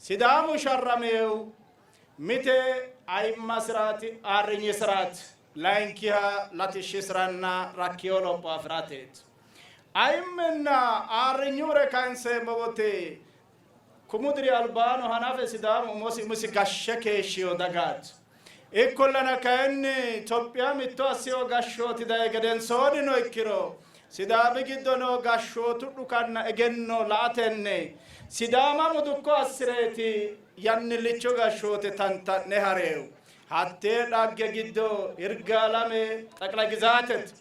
Sidaamu sharrameehu mite ayimmasiraati, ayirrinyisiraati, layinkiha latishshisiranna rakkiyo lopho afi'rateeti. Ayimmenna ayirrinyure kayinseemmo wote kumu diri albaano hanafe Sidaamu umosi umisi gashshe keeshshino dagaati. Ikkollana kayinni Itophiya mitto assino gashshooti dayi gedensoonnino ikkiro Sidaami giddo noo gashshootu dhukanna egenno la''atenni Sidaama mudukko assi'reeti yannillicho gashshoote tanta'ne ha'reehu. Hattee dhagge giddo Yirgaalame xaqilay gizaatete.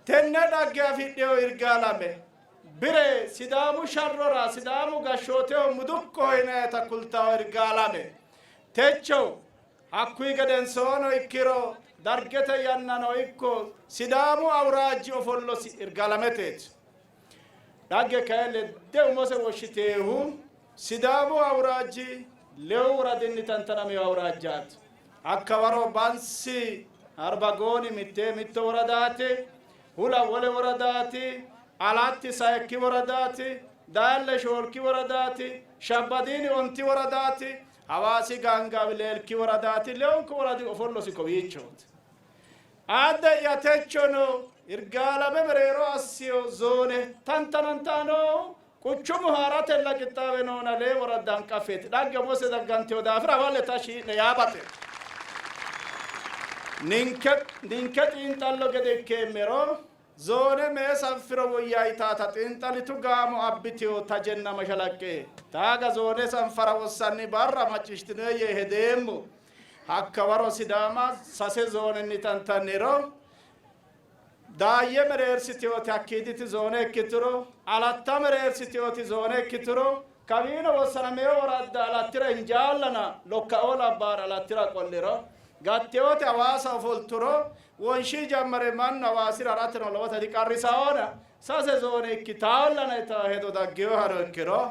Tenne dhagge afidhino Yirgaalame bire Sidaamu sharrora Sidaamu gashshooteho mudukkoho yinayita kultawo Yirgaalame techo hakkuyi gedensoono ikkiro Dargete yannano ikko Sidaamu awuraajji ofollosi Yirgaalameteeti. Dhagge kayi ledde umose woshshiteehu Sidaamu awuraajji lewu woradinni tantanamino awuraajjaati. Hakka waro Bansi Arbagooni mitte mitto woradaati, Hula wole woradaati, Alatti sayikki woradaati, Daalle shoolki woradaati, Shabbadiini onti woradaati, Hawaasi Gaangaawi leelki woradaati, lewunku woradi ofollosi kowiichooti. Aadde'ya techono Yirgaalame mereero assiyo zoone tantanantano quchumu haaratella qixxaawe noona lee woradda hanqaffeeti. Dhagge umose daggantino daafira hawalle tashshi yi'ne yaa baxeemmo. Ninke ninke xiinxallo gede ikkeemmero zoone mee sanfiro woyya yitaata xiinxallitu gaamo abbitino tajenna mashalaqqe taaga zoone sanfara wossanni barra macciishshitinoe yee hedeemmo. Hakka waro Sidaama sase zoonenni tantanniro Daayye mereersitinoti hakkiiditi zoone ikkituro, Alatta mereersitinoti zoone ikkituro, kawiino wossanameyo woradda Alattira injaallana Lokkaoo labbaara Alattira qolliro, gatteyote Hawaasa ofolturo, Wonshii jammare mannu Hawaasira harateno lowota diqarrisaona sase zoone ikkitaollana yitawo hedo daggeyohano ikkiro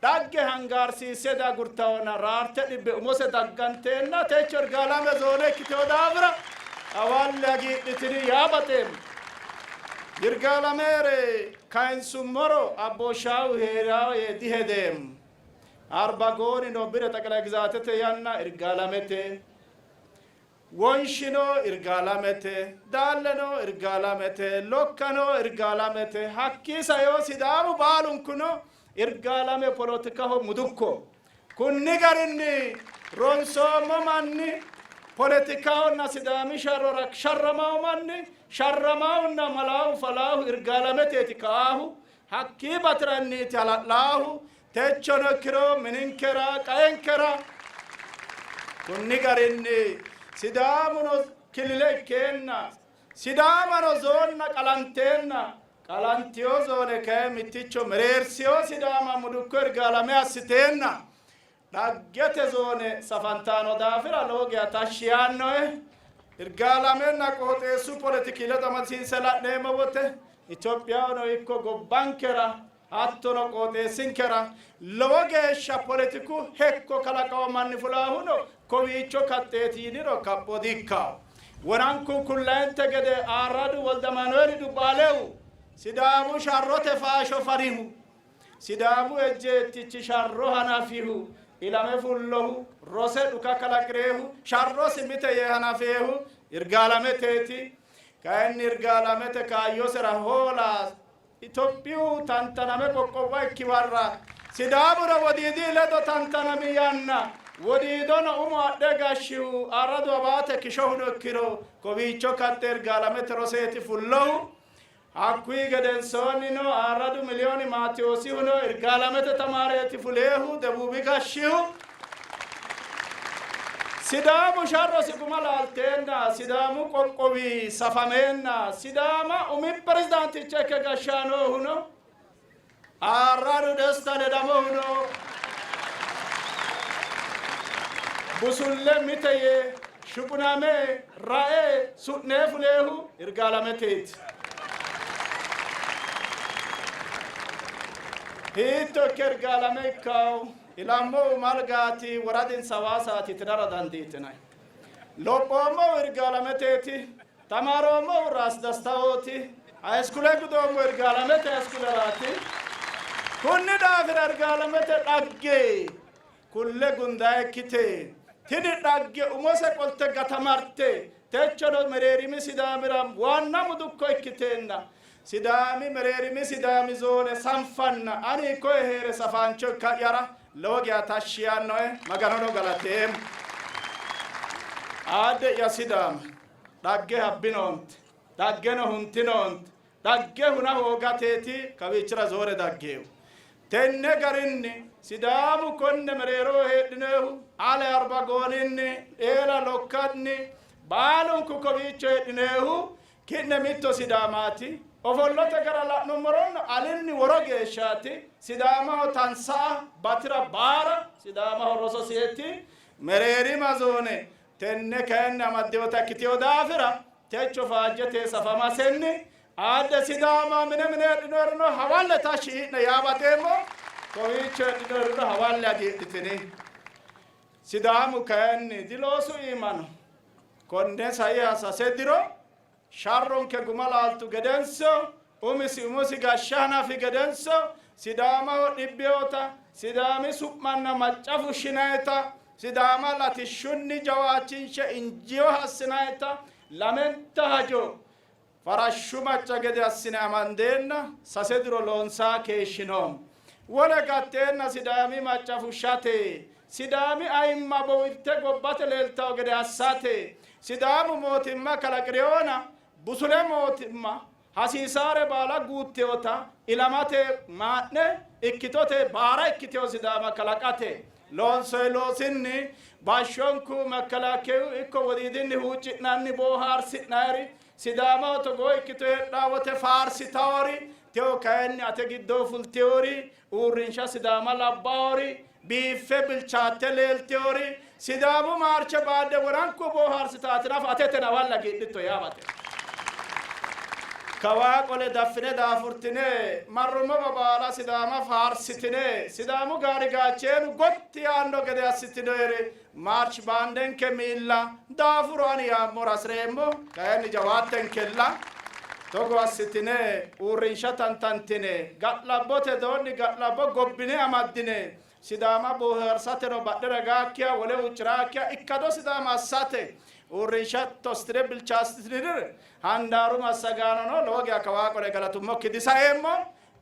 dhagge hangaarsiisse diagurtaona raarte dhibbe umose dagganteenna techo Yirgaalame zoone ikkitino daafira hawalle hagiidhitini yaa baxeemmo. Yirgaalamere kayinsummoro abbooshshaawu hee'rawo yee dihedeemmo. Arbagoonino bire xaqilay gizaatete yanna Yirgaalamete, Wonshino Yirgaalamete, Daalleno Yirgaalamete, Lokkano Yirgaalamete, hakkii saeo Sidaamu baalunkuno Yirgaalame poletikaho mudukko. Kunni garinni ronsoommo manni poletikahonna Sidaami sharrora sharramawo manni sharramahunna malaahu falaahu Yirgaalameteeti ka'aahu, hakkii bati'ranniiti hala'laahu, techono ikkiro mininkera qaenkera kunni garinni Sidaamuno killile ikkeenna Sidaamano zoonna qalanteenna qalantino zoone kayi mitticho mereersino Sidaama mudukko Yirgaalame assiteenna dhaggete zoone safantanno daafira lowo geya tashshi yaannoe. Yirgaalamenna qooxeessu poletiki ledo amadisiinse la'neemmo wote Itophiyahono ikko gobbankera hattono qooxeessinkera lowo geeshsha poletiku hekko kalaqawo manni fulaahuno kowiicho kaxxeeti yiniro kapho di''ikkanno. Wonanku kullayinte gede Aarradu Woldamaanueeli Dubbaalehu Sidaamu sharrote faasho fanihu, Sidaamu ejjeettichi sharro hanafihu, ilame fullohu, rose dhuka kalaqi'reehu, sharrosi mite yee hanafeehu Yirgaalameteeti. Kayinni Yirgaalamete kaayyosera hoola Itophiyu tantaname qoqqowa ikki barra Sidaamuno Wodiidi ledo tantanami yanna Wodiidono umo adhe gashshihu Aarradu Abaate Kishohuno ikkiro kowiicho kaxxe Yirgaalamete roseeti fullohu. Hakkuyi gedensoonnino Aarradu Miliyooni Maatiwoosihuno Yirgaalamete tamaareeti fuleehu Debuubi gashshihu. Sidaamu sharrosi guma laalteenna Sidaamu qoqqowi safameenna Sidaama umi pirezidaanticha ikke gashshaanoohuno Aarradu Desta Ledamohuno busulle mite yee shuquname rae su'nee fuleehu Yirgaalameteeti. Hiitto ikke Yirgaalame ikkawo? Ilammohu Malgaati woradinsa Hawaasaati yitinara dandiitinanni. Lophoommohu Yirgaalameteeti. Tamaaroommohu Raas Dastahooti. Hayiskule gudoommo Yirgaalamete hayiskuleraati. Kunni daafira Yirgaalamete dhagge Kulle gundayikkite. Tini dhagge umose qolte gatamarte techono mereerimi Sidaamira waanna mudukko ikkiteenna Sidaami mereerimi Sidaami zoone sanfanna ani koye hee're safaancho ikka'yara lowo geya tashshi yaannoe, Maganono galateemmo. Aadde'ya Sidaama, dhagge habbinoonte, dhaggeno huntinoonte. Dhagge huna hoogateeti kawiichira zoore daggeehu. Tenne garinni Sidaamu konne mereeroho heedhinohu Ale Arbagooninni, Eela Lokkanni, baalunku kowiicho heedhinohu ki'ne mitto Sidaamaati. Ofollote gara la'nummorono alinni woro geeshshaati. Sidaamaho tansa'a batira baara Sidaamaho rososieti. Mereerima zoone Tenne kayinni amaddinota ikkitino daafira techo faajjete safamasenni aadde Sidaama mine mine heedhinoerino hawalle tashshi yii'ne yaa baxeemmo. Kowiicho heedhinoerino hawalle hagiidhitini. Sidaamu kayinni diloosu iima no. Konne saiha sase diro Sharronke guma laaltu gedenso, umisi umosi gashsha hanafi gedenso, Sidaamaho dhibbeewota, Sidaami su'manna macca fushshinayita, Sidaama latishshunni jawaachinshe injiiwoha assinayita lamenta hajo farashshu macca gede assine amandeenna sase diro loonsaa keeshshinoommo. Wole gatteenna Sidaami macca fushshate, Sidaami ayimma bowirte gobbate leeltawo gede assate, Sidaamu mootimma kalaqi'riona busule mootimma hasiisaare baala guuttinota ilamate maa'ne ikkitote baara ikkitino Sidaama kalaqate loonsoyi loosinni bashshonku Mekkelakeyu ikko wodiidinni huucci'nanni boohaarsi'nayiri Sidaamaho togoo ikkito heedhaa wote faarsitawori tewo kayinni ate giddoo fultewori uurrinsha Sidaama labbawori biiffe bilchaatte leeltewori Sidaamu maarche baadde woranku boohaarsitaati nafa atetena hawalle hagiidhitto yaamate. Kawaa qole daffine daafurtine marrummowa baala Sidaama faarsitine Sidaamu gaari gaacheenu gotti yaanno gede assitinoeri maarch baandenke miilla daafuro ani yaammora hasireemmo, kayinni jawaattenkella. Togo assitine uurrinsha tantantine ga'labbote doonni ga'labbo gobbine amaddine Sidaama boohaarsateno badhera gaakkiha wole huucciraakkiha ikkado Sidaama assate uurrinsha tostine bilchaasitinire handaaru massagaanono lowo geya kawaa qole galatummokki disaeemmo.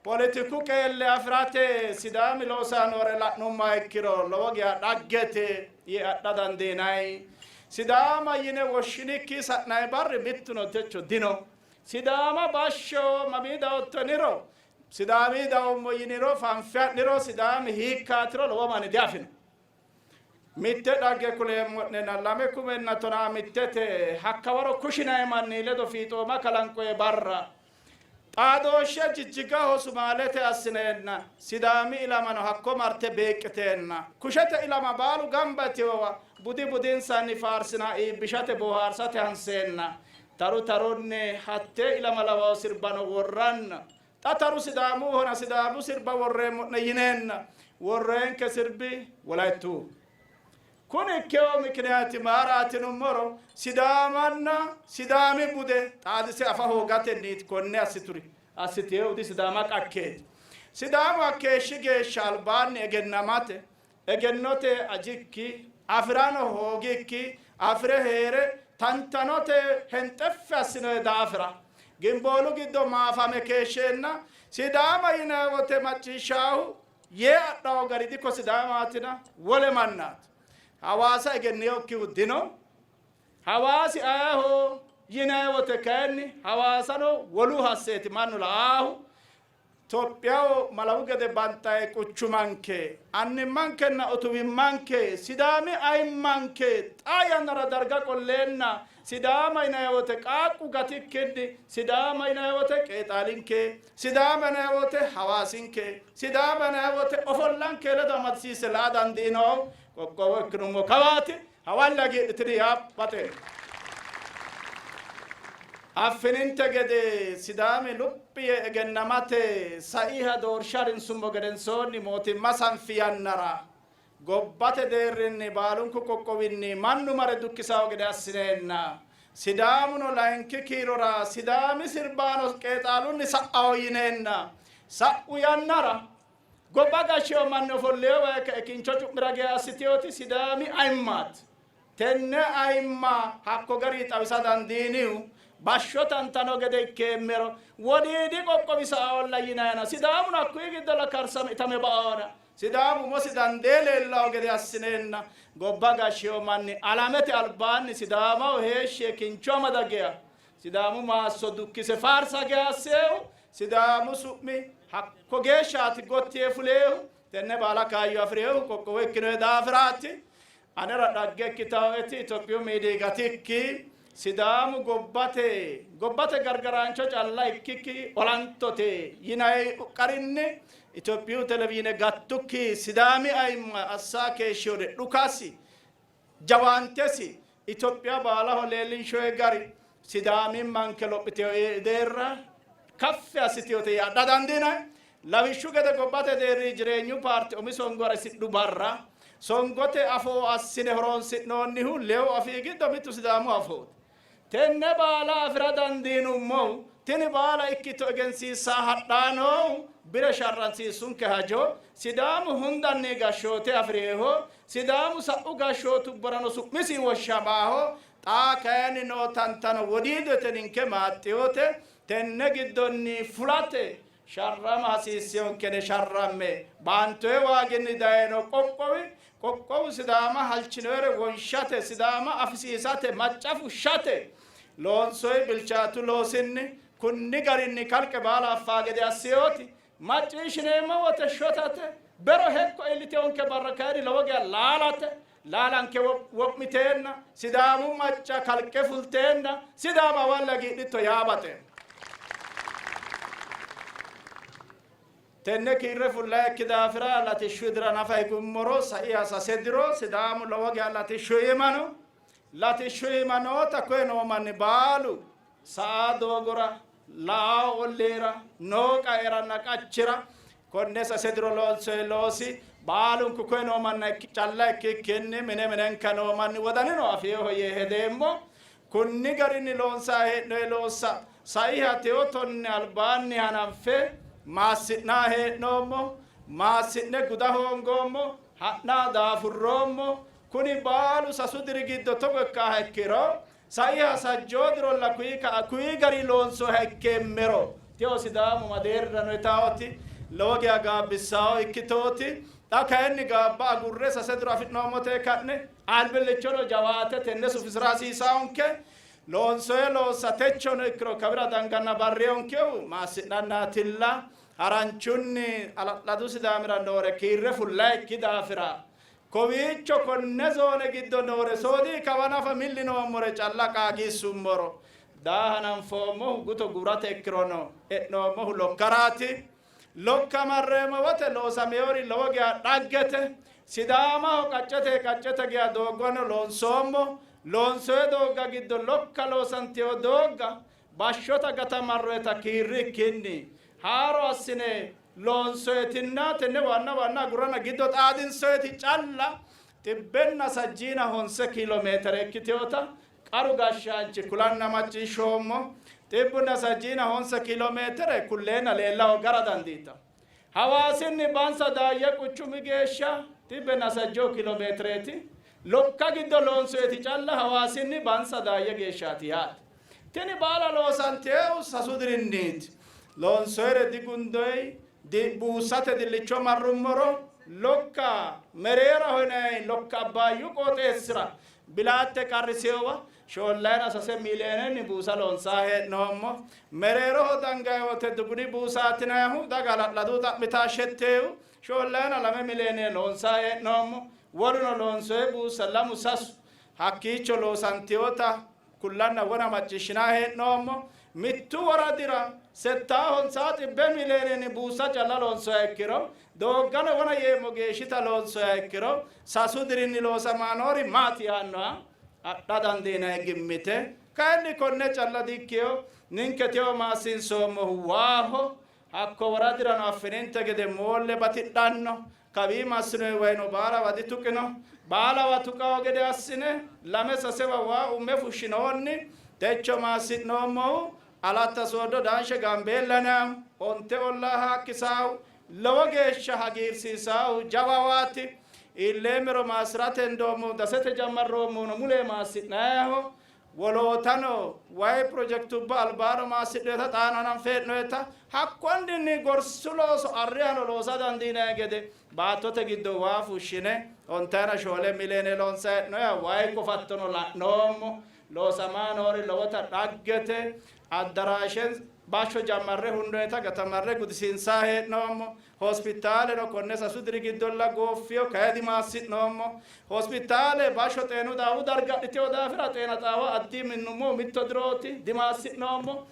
Poletiku qeelle afi'rate Sidaami loosanni noore la'nummoha ikkiro lowo geya dhaggete yee adha dandiinanni. Sidaama yine woshshinikki sa'nanni barri mittuno techo dino. Sidaama bashsho mamii dawotto yiniro Sidaamii dawommo yiniro fanfe ha'niro Sidaami hiikkaatiro lowo manni diafino. Mitte dhagge kuleemmo'nena 2015te hakkawaro kushinayi manni ledo fiixooma kalanqoye barra xaadooshshe Jijjigaho Sumaalete assineenna Sidaami ilamano hakko marte beeqqiteenna kushete ilama baalu gamba yitinowa budi budinsanni faarsina iibbishate boohaarsate hanseenna taru tarunni hattee ilama lawawo sirbano worranna xa taru Sidaamuhona Sidaamu sirba worreemmo'ne yineenna worreenke sirbi Wolayittu. Kuni ikkewo mikiniyaati maaraati yinummoro Sidaamanna Sidaami bude xaadise afa hoogatenniiti konne assituri assiteewudi Sidaama qakkeeti. Sidaamu hakkeeshshi geeshsha albaanni egennamate egennote ajikki afi'rano hoogikki afi're hee're tantanote henxeffi assinoe daafira gimboolu giddo maafame keeshsheenna Sidaama yinanni wote macciishshaahu yee adhawo gari dikko Sidaamaatina wole mannaati. Hawaasa egenninokkihu dino. Hawaasi ayeho yinanni wote kayinni Hawaasano wolu hasseeti mannu la''aahu. Tophiyaho malawu gede banxayi quchumanke, annimmankenna utuwimmanke, Sidaami ayimmanke xaa yannara darga qolleenna Sidaama yinanni wote qaaqqu gatikkinni, Sidaama yinanni wote qeexaalinke, Sidaama yinanni wote Hawaasinke, Sidaama yinanni wote ofollanke ledo amadisiisse laa dandiinohu qoqqowo ikkinummo kawaati. Hawalle hagiidhitini yaa baxeemmo. Affininte gede Sidaami luphi yee egennamate saiha doorsha harinsummo gedensoonni mootimma sanfi yannara gobbate deerrinni baalunku qoqqowinni mannu mare dukkisawo gede assineenna Sidaamuno layinki kiirora Sidaami sirbaano qeexaalunni sa'awo yineenna sa'u yannara. Gobba gashsheewo manni ofolleewa kae kincho cu'mira gee assiteyooti Sidaami ayimmaati. Tenne ayimma hakko garii xawisa dandiinihu bashsho tantano gede ikkeemmero Wodiidi qoqqowi sa'aolla yinayna Sidaamuno hakkuyi giddolla karsame itame ba'aona Sidaamu umosi dandee leellawo gede assineenna gobba gashsheewo manni alamete albaanni Sidaamaho heeshshe kincho amada geya Sidaamu maasso dukkise faarsa geya asseehu Sidaamu su'mi hakko geeshshaati gotti yee fuleehu tenne baala kaayyo afi'reehu qoqqowo ikkinohe daafiraati. Anera dhagge ikkitaoeti Itophiyu miidiyi gatikki Sidaamu gobbate gobbate gargaraancho calla ikkikki olantote yinay qarinni Itophiyu televizhiine gattukki Sidaami ayimma assa keeshshiyode dhukasi jawaantesi Itophiya baalaho leellinshoye gari Sidaamimmanke lophiteyo deerra kaffi assiteyote yee adha dandiinanni. Lawishshu gede gobbate deerri jireenyu paarte umi songo harisidhu barra songote afoo assine horoonsi'noonnihu lewu afii giddo mittu Sidaamu afooti. Tenne baala afi'ra dandiinummohu tini baala ikkito egensiissaa hadhaa noohu bire sharransiissunke hajo Sidaamu hundanni gashshoote afi'reeho. Sidaamu sa'u gashshootubbarano su'misi woshshamaaho. Xaa kayinni noo tantano wodiidote ninke maaxxinote. Tenne giddonni fulate sharrama hasiissinonke sharramme baantoye waaginni dayino qoqqowi qoqqowu Sidaama halchinoyere wonshate Sidaama afisiisate macca fushshate loonsoyi bilchaatu loosinni kunni garinni kalqe baala affaa gede assiyooti macciishshineemmo wote shotate bero hekko iilliteyonke barra kayinni lowo geya laalate laalanke wo'miteenna Sidaamu macca kalqe fulteenna Sidaama walla giidhitto yaabate. Tenne kiirre fullayikki daafira latishshu dira nafa higummoro saiha sase diro Sidaamu lowo geya latishshu iima no. Latishshu iima noota koye noo manni baalu sa'a doogora, la'ao olliira, noo qaeranna qachira konne sase diro loonsoyi loosi baalunku koye noo manna calla ikkikkinni mine minenka noo manni wodanino afeeho yee hedeemmo. Kunni garinni loonsanni hee'noyi loossa saiha teyo tonne albaanni hananfe maassi'nanni hee'noommo. Maassi'ne guda hoongoommo. Ha'na daafurroommo. Kuni baalu sasu diri giddo togo ikkaaha ikkiro saiha sajjoo dirolla kuyi ka'a kuyi gari loonsoha ikkeemmero teyo Sidaamu madeerrano yitaoti lowo geya gaabbissao ikkitooti. Xa kayinni gaabba agurre sase diro afi'noommote ka'ne albillichono jawaate tenne sufisira hasiisaonke. Loonsoye loossa techono ikkiro kawira danganna barriyonkehu maassi'nannaatilla. Haranchunni hala'ladu Sidaamira noore kiirre fullayikki daafira kowiicho konne zoone giddo noore soodii kawa nafa milli noommore calla qaagiissummoro daa hananfoommohu guto gurate ikkirono e'noommohu Lokkaraati. Lokka marreemmo wote loosamewori lowo geya dhaggete. Sidaamaho qaccete qaccete geya dooggano loonsoommo. Loonsoye doogga giddo Lokka loosanteyo doogga bashshota gatamarroyeta kiirrikkinni haaro assine loonsoyetinna tenne waanna waanna agurranna giddo xaadinsoyeti calla 165 kiiloomeetire ikkiteyota qaru gashshaanchi kulanna macciishshoommo. 165 kiiloomeetire kulleenna leellaho gara dandiita. Hawaasinni Bansa Daayye quchumi geeshsha 160 kiiloomeetireeti. Lokka giddo loonsoyeti calla Hawaasinni Bansa Daayye geeshshaati yaate. Tini baala loosanteehu sasu dirinniiti. Loonsoyere digundoyi buussate dillicho marrummoro Lokka mereeraho yinanni Lokka Abbaayyu qooxeessira Bilaatte qarriseyowa 4.3 miiliyoonenni buusa loonsanni hee'noommo. Mereeroho dangayi wote Duguni buusaatinayihu daga hala'ladu xa'mitaa shetteehu 4.2 miliyoone loonsanni hee'noommo. Woluno loonsoyi buussa lamu sasu hakkiicho loosanteyota kullanna wona macciishshinanni hee'noommo. Mittu woradira 650 miliyoonenni buussa calla loonsoha ikkiro dooggano wona yeemmo geeshshita loonsoha ikkiro sasu dirinni loosamaa noori maati yaannoha adha dandiinanni gimmite. Kayinni konne calla dikkino. Ninke teyo maassiinsoommohu waaho. Hakko woradirano affininte gede moolle batidhanno. Kawii massinoyi wayino baalawa dituqino. Baalawa tuqawo gede assine lame sasewa waa umme fushshinoonni. Techo maassi'noommohu Alatta Sooddo Daanshe Gaambeellana onte ollaa haakkisaahu Lowo geeshsha hagiirsiisaahu jawawaati. Iilleemmero maassi'rate hendoommohu Dasete jammarroommohuno mule maassi'nayiho. Wolootano wayi pirojektubba albaano maassidhinoyita xaano hananfe hee'noyita hakkonninni gorsu looso arrihano loosa dandiinanni gede baattote giddo waa fushshine ontayina shoole miliyoone loonsanni hee'noyiha wayi kofattono la'noommo. Loosamaa noori lowota dhaggete. Addaraashe bashsho jammarre hunnoyita gatamarre gudisiinsanni hee'noommo. Hospitaaleno konne sasu diri giddolla gooffino, kayi dimaassi'noommo. Hospitaale bashsho xeenu xaawu darga adhitino daafira xeena xaawa addi minnummohu mitto dirooti, dimaassi'noommo.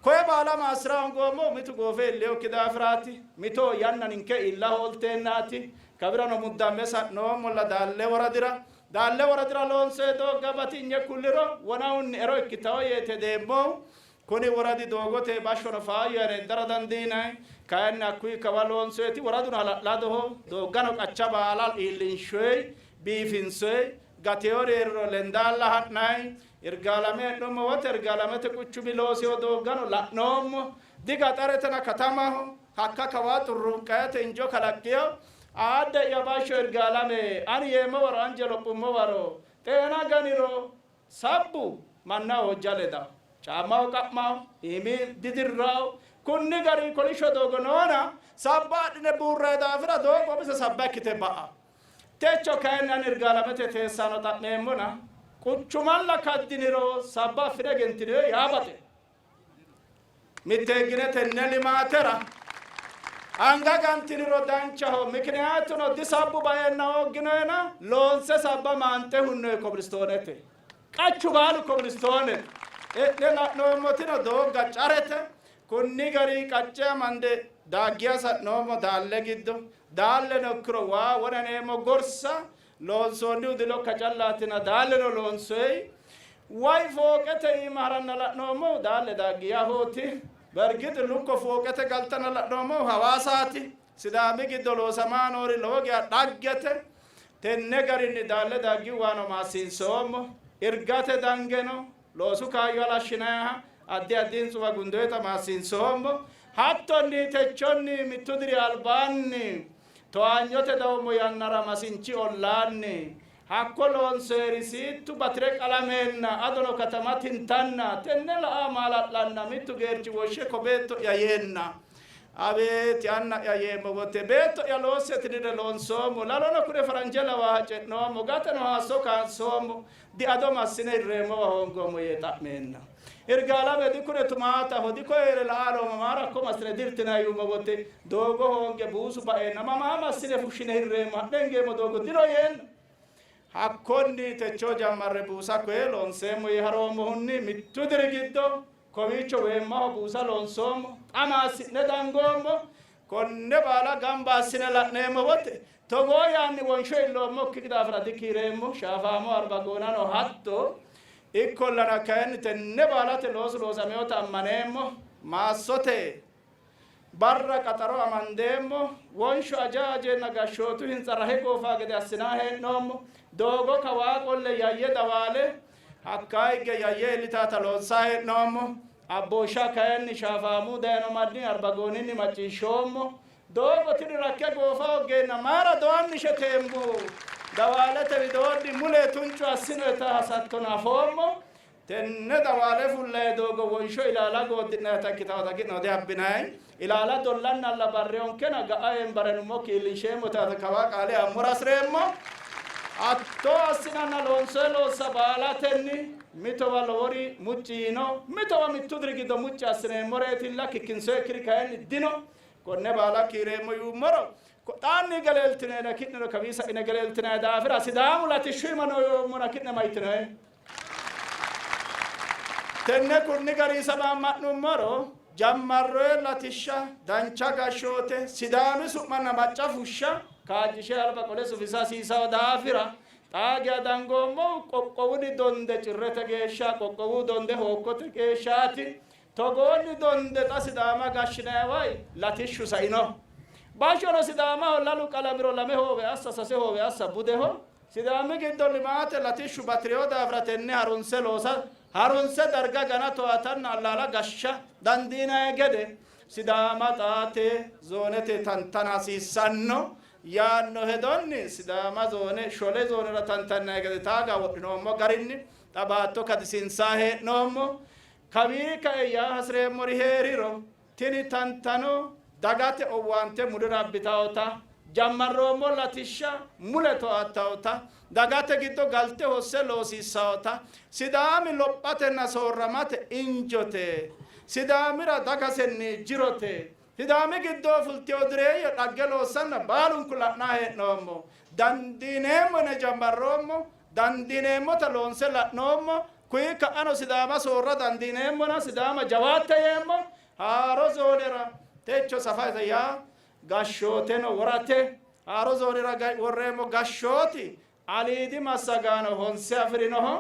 Koye baala maassi'ra hoongoommohu mitu goofe iillinokki daafiraati, mito yanna ninke iilla hoolteennaati. Kawirano muddamme sa'noommolla Daalle woradira. Daalle woradira loonsoyi doogga batinye kulliro wonahunni ero ikkitanno yeeti hedeemmohu. Kuni woradi doogote bashshono faayya yine hendara dandiinanni, kayinni hakkuyi kawa loonsoyiti woraduno hala'ladoho, dooggano qacha baala iillinshoyi, biifinsoyi, gateewori hee'riro lendaalla ha'nanni. Irgaalame hee'nummo wote Irgaalamete quchumi loosino dooggano la'noommo. Digaxaretena katamaho, hakka kawa xurruunqayate injo kalaqqino. Aadde'ya bashsho Irgaalame ani yeemmo waro anje lophummo waro xeena ganiro Sabbu mannaho hojja ledawo, caammaho qa'mawo, iimi didirrawo. Kunni gari kolishsho doogo noona, sabba adhine buurrayi daafira doogo umise sabba ikkite ba'a. Techo kayinni ani Irgaalamete teessaano xa'meemmona, quchumalla kaddiniro sabba affine egentinoyi yaa baxeemmo. Mitteeggine tenne limaatera anga gantiniro danchaho. Mikiniyaatuno disabbu baeenna hoogginoyena loonse sabba maanxe hunnoyi kobilistoonete. Qachu baalu kobilistoonete. E'ne la'noommotino doogga carete. Kunni gari qacce amande daaggiya sa'noommo daalle giddo. Daalleno ikkiro waa wonaneemmo gorsa Loonsoonnihu dilokka callaatina daalleno loonsoyi. Way fooqete iima haranna la'noommohu Daalle Daaggiyahooti. Bergix lukko fooqete galtanna la'noommohu Hawaasaati. Sidaami giddo loosamaa noori lowo geya dhaggete. Tenne garinni Daalle Daaggiyu waano maassiinsoommo. Irgate dangeno loosu kaayyo halashshinayiha addi addi hintsuwa gundoyita maassiinsoommo. Hattonni techonni mittu diri albaanni Towaanyote dawummo yannara Masinchi ollaanni hakko loonsoyeri siittu batire qalameenna adono katama tintanna tenne la'a maala'lanna mittu geerchi woshshe ko beetto'ya yeenna abeeti anna'ya yeemmo wote beetto'ya loosse tinire loonsoommo lalono kune faranje lawaaha ce'noommo gateno haasso kaansoommo Diado massine hirreemmowa hoongoommo yee xa'meenna, Irgaalame dikune tumaataho, dikoyere laalo mamaa rakko massine dirtinanni yuummo wote, doogo hoonge buusu baeenna mamaa massine fushshine hirreemmo ha'ne hingeemmo doogo dino yeenna, hakkonni techoo jammarre buusa koye loonseemmo yee haroommohunni mittu diri giddo kowiicho weemmaho buusa loonsoommo, xa maassi'ne dangoommo. Konne baala gamba assine la'neemmo wote, togoo yaanni wonsho illoommokki daafira dikiireemmo, shaafaamo Arbagoonano hatto. Ikkollana kayinni tenne baalate loosu loosaminota ammaneemmo. Maassote barra qaxaro amandeemmo. Wonsho aja ajeenna gashshootu hintsa rahe goofa gede assinanni hee'noommo. Doogo kawaa qolle Yayye Dawaale, hakkaa higge Yayye iillitaata loonsanni hee'noommo. Abbooshsha kayinni shaafaamu dayino manni Arbagooninni macciishshoommo. Doogo tini rakke goofa hoggeenna mayira dowanni sheteemmo? Dawaalete widoonni mule tuncu assinoeta hasattona afoommo. Tenne dawaale fullayi doogo Wonsho ilaala gooddi'nayita ikkitawota ki'neno dihabbinanni. Ilaala dollannalla barreyonkena ga'a eembarenummokki iillinsheemmota kawaa qaale aammora hasi'reemmo. Hatto assinanna loonsoyi loossa baalatenni mitowa lowori mucci yiino, mitowa mittu diri giddo mucci assineemmoreetilla, kikkinsoyikkiri kayinni dino. Konne baala kiireemmo yuummoro xaanni geleeltinoena ki'neno kawii sa'ine geleeltinanni daafira Sidaamu latishshu iima no yoommona ki'ne mayitinoyi? Tenne kunni garinni samaamma'nummoro jammarroye latishsha, dancha gashshoote, Sidaami su'manna macca fushsha kaajjishe alba qole sufisa hasiisanno daafira xaa geya dangoommohu qoqqowunni donde Cirrete geeshsha, qoqqowu donde Hookkote geeshshaati. Togoonni donde xa Sidaama gashshinanni way latishshu saino. Bashshono Sidaamaho lalu qalamiro lame hoowe assa, sase hoowe assa budeho. Sidaami giddo limaate latishshu bati'rino daafira tenne harunse loosa, harunse darga gana towatanna allaala gashsha dandiinanni gede Sidaama xaate zoonete tantana hasiissanno yaanno hedonni Sidaama zoone shole zoonera tantannanni gede taaga wodhinoommo garinni xa baatto kadisiinsanni hee'noommo. Kawii kae yaa hasireemmori hee'riro tini tantano dagate owaante mulira abbitawota, jammarroommo latishsha mule to'attawota, dagate giddo galte hosse loosiissawota, Sidaami lophatenna soorramate injote, Sidaamira dagasenni jirote, Sidaami giddoo fultino dureeyye dhagge loossanna baalunku la'nanni hee'noommo. Dandiineemmo yine jammarroommo, dandiineemmota loonse la'noommo, kuyi ka'ano Sidaama soorra dandiineemmona Sidaama jawaatte yeemmo. Haaro zoonera techo safate yaa gashshooteno worate. Haaro zoonera worreemmo gashshooti aliidi massagaano honse afi'rinoho,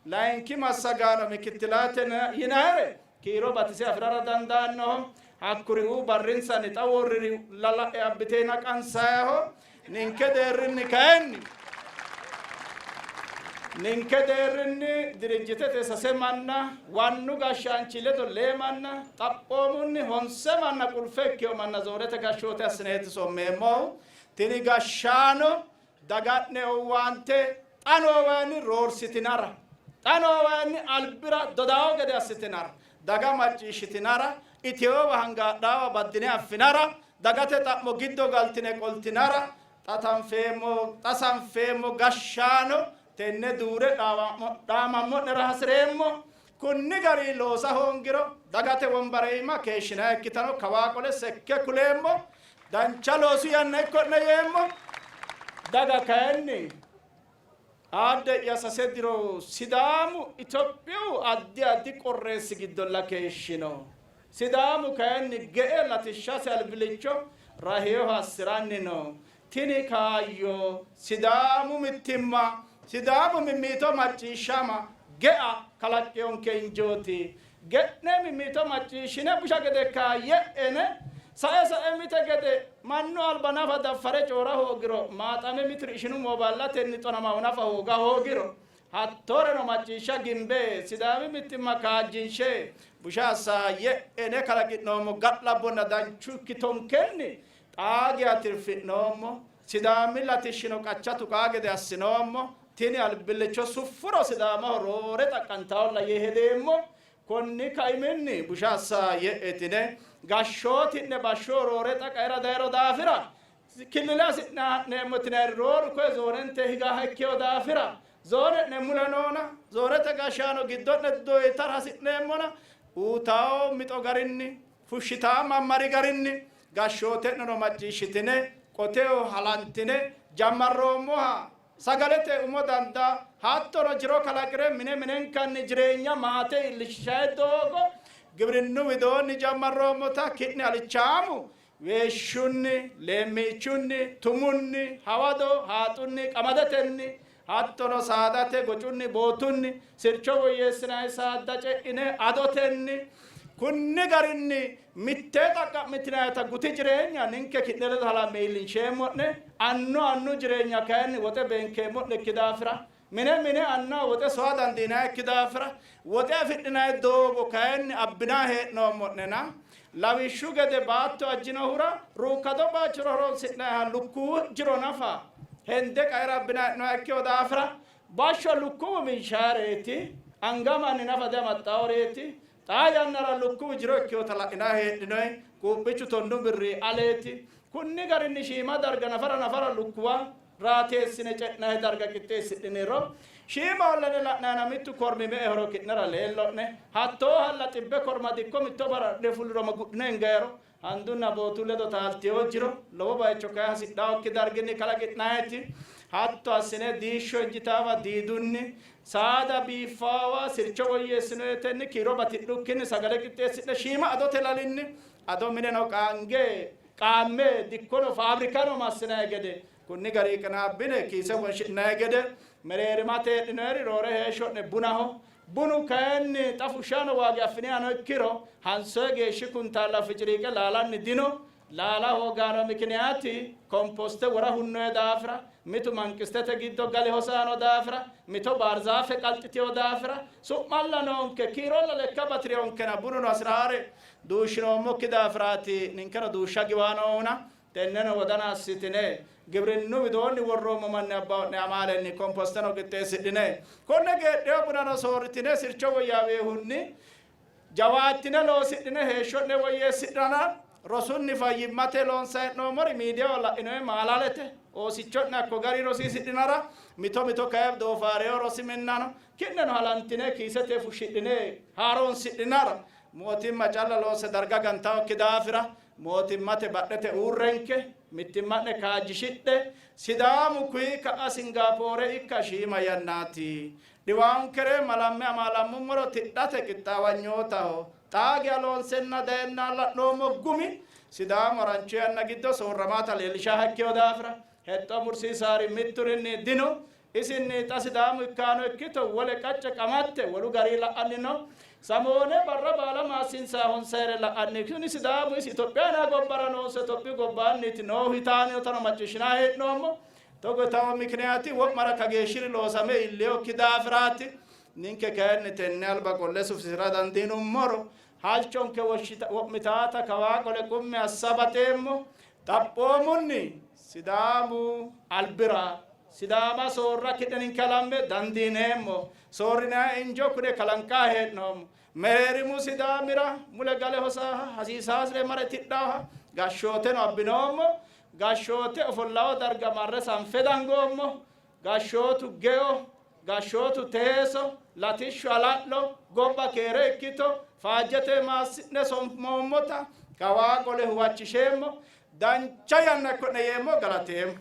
layinki massagaano mikittilaate yinayire kiiro batise afi'rara dandaannoho. Hakkuriuu barrinsanni xa worriri lala'e abbiteena qansayaho. Ninke deerrinni kayinni ninke deerrinni dirijjitete sase manna, wannu gashshaanchi ledo lee manna, xaphoomunni honse manna qulfe ikkeyo manna zoonete gashshoote assineeti sommeemmohu. Tini gashshaano daga'ne owaante xa noowaanni roorsitinara, xa noowaanni albira dodaawo gede assitinara, daga macciishshitinara, iteyowa hangaadhaawa baddine affinara, dagate xa'mo giddo galtine qoltinara xa tanfeemmo xa sanfeemmo gashshaano tenne duure dhaamammo'nera hasi'reemmo. Kunni gari loosa hoongiro dagate wombare iima keeshshinannikkitano kawaa qole sekke kuleemmo. Dancha loosu yanna ikko'ne yeemmo. Daga kayinni aadde'ya sase diro Sidaamu Itophiyu addi addi qorreessi giddolla keeshshino. Sidaamu kayinni ge'e latishshasi albilicho rahiyoho assi'ranni no. Tini kaayyo Sidaamu mittimma, Sidaamu mimmito macciishshama ge'a kalaqqinonke injooti. Ge'ne mimmito macciishshine busha gede kaayye'ene sae sae mite gede mannu alba nafa daffare coora hoogiro, maaxame mitiri ishinu mooballatenni xonamahu nafa hooga hoogiro, hattooreno macciishsha gimbe Sidaami mittimma kaajjinshe busha assaayye'ene kalaqi'noommo ga'labbonna danchu ikkitonkenni xaa geya tirfi'noommo. Sidaami latishshino qacha tuqaa gede assinoommo. Tini albillicho suffuro Sidaamaho roore xaqqantawolla yee hedeemmo. Konni kaiminni busha assaayye'etine gashshooti'ne bashshoo roore xa qaera dayro daafira killile hasi'ne ha'neemmo tinayri rooru koye zoonente higaha ikkeyo daafira zoone'ne mule noona zoonete gashshaano giddo'ne doyitara hasi'neemmona uutawo mixo garinni fushshitaa mammari garinni gashshoote'neno macciishshitine qoteho halantine jammarroommoha sagalete umo dandaa hattono jiro kalaqire mine minenkanni jireenya maate iillishshayi doogo gibrinnu widoonni jammarroommota ki'ne alichaamu weeshshunni, leemmiichunni, tumunni, hawado haaxunni, qamadetenni hattono saadate gocunni, bootunni, sircho woyyeessinanni saadda ce'ine adotenni kunni garinni mittee xaqqa'mitinayita guti jireenya ninke ki'ne ledo halamme iillinsheemmo'ne. Annu annu jireenya kayinni woxe beenkeemmo'nekki daafira, mine mine annaho woxe soa dandiinannikki daafira, woxe afidhinanni doogo kayinni abbinanni hee'noommo'nena, lawishshu gede baatto ajjinohura ruukkado bayichora horonsi'nanniha lukkuwu jiro nafa hende qaera abbinanni hee'noonniha ikkino daafira, bashsho lukkuwu minshayireeti, anga manni nafa diamaxxaworeeti. Xaa yannara lukkuwu jiro ikkinota la'inanni heedhinoyi, quuphichu 10 birri aleeti. Kunni garinni shiima darga nafara nafara lukkuwa raateessine ce'nanni darga qixxeessidhiniro, shiima ollene la'nayina mittu kormi me''ehoro ki'nera leello'ne. Hattoohalla xibbe korma dikko mitto barra adhine fulliro ma gudhine hingayiro, handunna bootu ledo taaltino jiro lowo bayicho kayi hasidhannokki darginni kalaqi'nanniti. Hatto assine diishsho injitaawa diidunni, saada biiffaawa sircho woyyeessinoyetenni kiiro batidhukkinni sagale qixxeessi'ne shiima adote lalinni ado mineno qaange qaamme dikkono faabrikano massinanni gede kunni gari qinaabbine kiise wonshi'nanni gede mereerimate heedhinoyeri roore heeshsho'ne bunaho. Bunu kayinni xa fushshano waagi affinihano ikkiro hansoye geeshshi kuntaalla ficiriiqe laalanni dino. Laala hoogano mikiniyaati komposte wora hunnoye daafira, mitu manqistete giddo gale hosaano daafira, mito baarzaafe qalxiteyo daafira, su'malla noonke, kiirolla lekka bati'rionkena bununo hasi'raare duushshinoommokki daafiraati ninkeno duushsha giwaanohuna tenneno wodana assitine gibrinnu widoonni worroommo manni abbao'ne amaalenni komposteno qixxeessidhine konne geedheyo bunano soorritine sircho woyyaaweehunni jawaattine loosidhine heeshsho'ne woyyeessidhana rosunni fayyimmate loonsa hee'noommori miidiyaho la'inoe maalalete oosicho'ne hakko gari rosiisidhinara mito mito kayi doofaareyo rosi minnano ki'neno halantine kiisete fushshidhine haaroonsidhinara mootimma calla loose darga gantaokki daafira mootimmate badhete uurrenke mittimma'ne kaajjishidhe Sidaamu kuyi ka'a Singaapoore ikka shiima yannaati. Dhiwaankere malamme amaalammummoro tidhate qixxaawanyootaho. Xaa geya loonsenna dayenna la'noommo gumi Sidaamu harancho yanna giddo soorramaata leellishaha ikkino daafira hexxo mursiisaari mitturinni dino. Isinni xa Sidaamu ikkaano ikkito wole qacce qamatte wolu garii la'anni no. Samoone barra baala maassinsa honsayre la'anni kuni Sidaamu isi Itophiya yinanni gobbara noonso Itophiyu gobbaanniiti noohu yitaanotano macciishshinanni hee'noommo. Togo yitawo mikiniyaati wo'mara kageeshshiri loosame iilleyokki daafiraati. Ninke kayinni tenne alba qolle sufisi'ra dandiinummoro halchonke wo'mitaata kawaa qole qummi assa baxeemmo. Xaphoomunni Sidaamu albira Sidaama soorra ki'ne ninke halamme dandiineemmo. Soorrinanni injo kune kalanqanni hee'noommo. Mereerimu Sidaamira mule gale hosaha hasiisaasire mare tidhaha gashshooteno abbinoommo. Gashshoote ofollawo darga marre sanfe dangoommo. Gashshootu geo, gashshootu teeso, latishshu hala'lo, gobba keere ikkito, faajjete maassi'ne sommoommota kawaa qole huwachisheemmo. Dancha yanna ikko'ne yeemmo, galateemmo.